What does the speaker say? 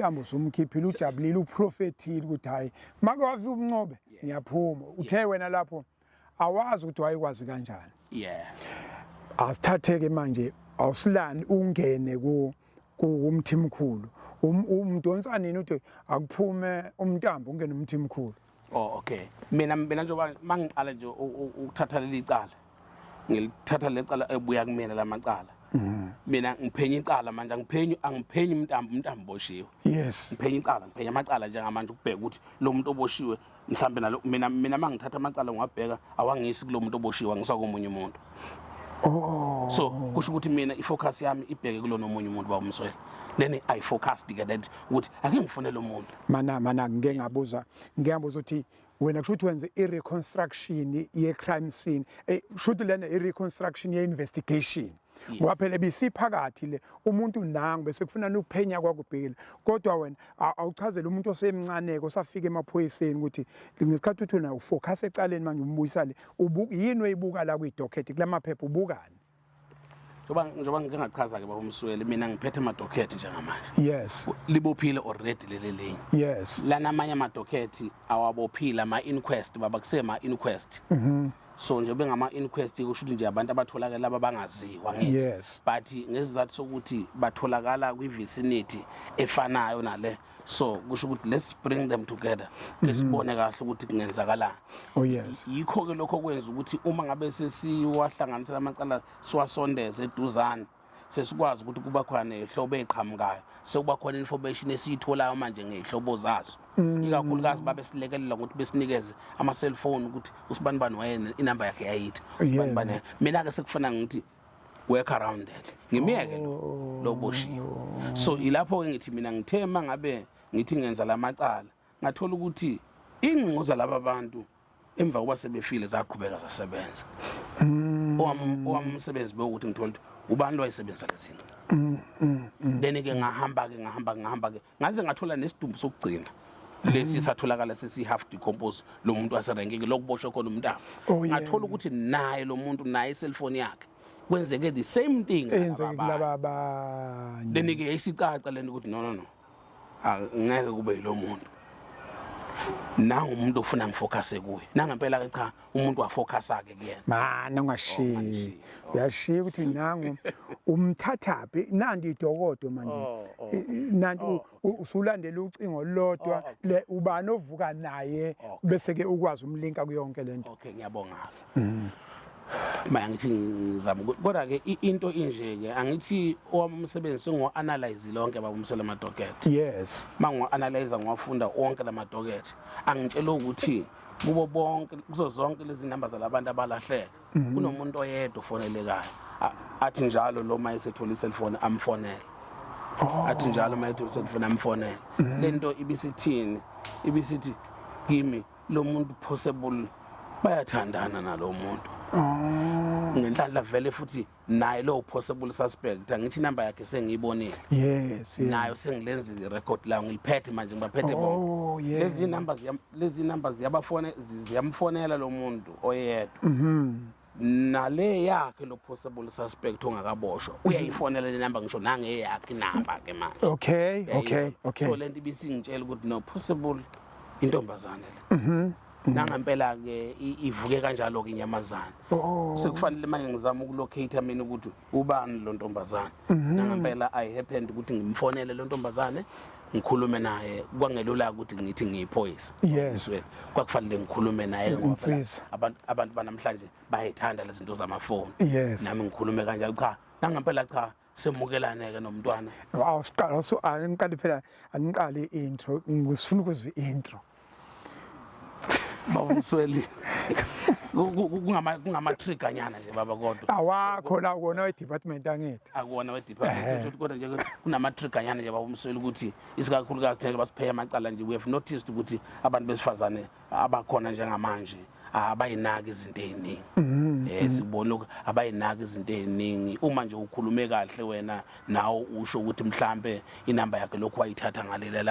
Umntambo usumkhiphile, ujabulile, uprofethile ukuthi hayi, make wafika uMncube ngiyaphuma. Uthe wena lapho awazi ukuthi wayekwazi kanjani. Asithatheke manje, awusilani ungene ku kuMthimkhulu. Umdonsa nini uthi akuphume uMntambo ungene uMthimkhulu? Oh, okay. Mina njengoba mangiqala nje ukuthatha leli cala, ngilithatha leli cala ebuya kumina lamacala. Mina ngiphenya icala manje, angiphenyi uMntambo, uMntambo boshiwe. Ngiphenya icala, ngiphenya amacala njengamanje ukubheka ukuthi lo muntu oboshiwe mhlambe nalo mina mangithatha amacala ngwabheka awangisi kulo muntu oboshiwe, angisa komunye umuntu. So kusho ukuthi mina ifocus yami ibheke kulona omunye umuntu bawumswele. Then I focused ke that ukuthi ake ngifune lo muntu. Mana ngike ngabuza, ngiyabuza ukuthi wena kusho ukuthi wenze i-reconstruction ye-crime scene, kusho ukuthi lena i-reconstruction ye-investigation. Ngoba phela bisiphakathi le umuntu nangu bese kufuna ukuphenya kwakubhekile, kodwa wena awuchazele umuntu osemncane osafika emaphoyiseni ukuthi ngesikhathi uthi wena ufocus ecaleni manje umbuyisa le, yini oyibuka la kwi-docket kulamaphepha ubukani? Njengoba ngike ngachaza ke baba uMsweli, mina ngiphethe amadocket njengamanje. Libophile already leli linye. Lana amanye amadocket awabophile, ama inquest baba, kusema inquest. So nje bengama inquest kusho ukuthi nje abantu abatholakala laba bangaziwa ngithi. But ngesizathu sokuthi batholakala kwi vicinity efanayo nale, so kusho ukuthi let's bring them together ke sibone kahle ukuthi kungenzakalani. Oh yes. Yikho ke lokho kwenza ukuthi uma ngabe sesiwahlanganisela amacala siwasondeze eduzane, sesikwazi ukuthi kuba khona nezihlobo eziqhamukayo, sekuba khona information esiyitholayo manje ngezihlobo zazo. Ikakhulukazi babe silekelela ngokuthi besinikeze ama cellphone ukuthi usibanibani waye inamba yakhe yayithi usibanibani. Mina ke sekufana ngithi work around that, ngimiyeke lo boshiwe. So ilapho ke ngithi mina ngithe mangabe ngithi ngenza lamacala ngathola ukuthi ingcingo zalaba bantu emva kuba sebefile zaqhubeka zasebenza. Owami umsebenzi bewukuthi ngithola ukuthi ubani lo wayesebenzisa lezi ngcingo. Then ke ngahamba ke ngahamba ngahamba ke ngaze ngathola nesidumbu sokugcina lesi satholakala sesi half decompose lo muntu waserenkini lokuboshwe khona umntana. Ngathola ukuthi naye lo muntu naye cellphone yakhe kwenzeke the same thing eyenzeke kulaba abanye. Then ke isicaca lento ukuthi no no no, angeke kube yilo muntu. Nangu umuntu ofuna ngifocus kuye. Nangempela ke cha, umuntu wafocus ke kuyena. Mana ungashiyi. Uyashiya ukuthi nangu umthathaphi, nandi idokodo manje. Nanti usulandela ucingo olodwa le ubani ovuka naye bese ke ukwazi umlinka kuyonke lento. Okay, ngiyabonga. Manje ngithi ngizama kodwa ke into inje ke angithi owami umsebenzi sengiwa analyze lonke baba uMsweli amadocket. Mangiwa analyze ngiwafunda wonke lamadocket, angitshela ukuthi kubo bonke kuzo zonke lezi number zalabantu abalahleka kunomuntu oyedwa ofonelekayo. Athi njalo lo mayesethola cellphone amfonele. Athi njalo mayethola cellphone amfonele. Lento ibisithini? Ibisithi kimi lo muntu possible bayathandana nalo muntu. Ngenhlanhla vele futhi naye lo possible suspect angithi inamba yakhe sengiyibonile. Nayo sengilenzile record la ngiliphethe manje ngibaphethe bonke. Lezi numbers lezi numbers ziyabafone ziyamfonela lo muntu oyedwa. Nale yakhe lo possible suspect ongakaboshwa uyayifonela le number ngisho nangeyakhe inamba ke manje. So lento ibisingitshela ukuthi no possible intombazane le. Nangempela ke ivuke kanjalo ke inyamazana. Sekufanele manje ngizama ukulocate mina ukuthi ubani lo ntombazane. Nangempela I happened ukuthi ngimfonele lo ntombazane ngikhulume naye, kwangelula ukuthi ngithi ngiyiphoyisa. Kwakufanele ngikhulume naye ngoba abantu banamhlanje bayithanda lezi zinto zamafoni. Nami ngikhulume kanjalo cha, nangempela cha semukelane ke nomntwana. Awusiqala so angiqali phela angiqali intro, ngisifuna ukuzwa intro. Baba Msweli, kungama trigger nyana nje baba kodwa. Awakho la kuona we department angithi. Akuwona we department ukuthi kodwa nje kunama trigger nyana nje baba Msweli ukuthi isikakhulukazi thina basipheya amacala nje, we have noticed ukuthi abantu besifazane abakhona njengamanje abayinaki izinto eziningi. Sibona ukuthi abayinaki izinto eziningi. Uma nje ukhulume kahle wena nawe usho ukuthi mhlambe inamba yakhe lokhu wayithatha ngalela.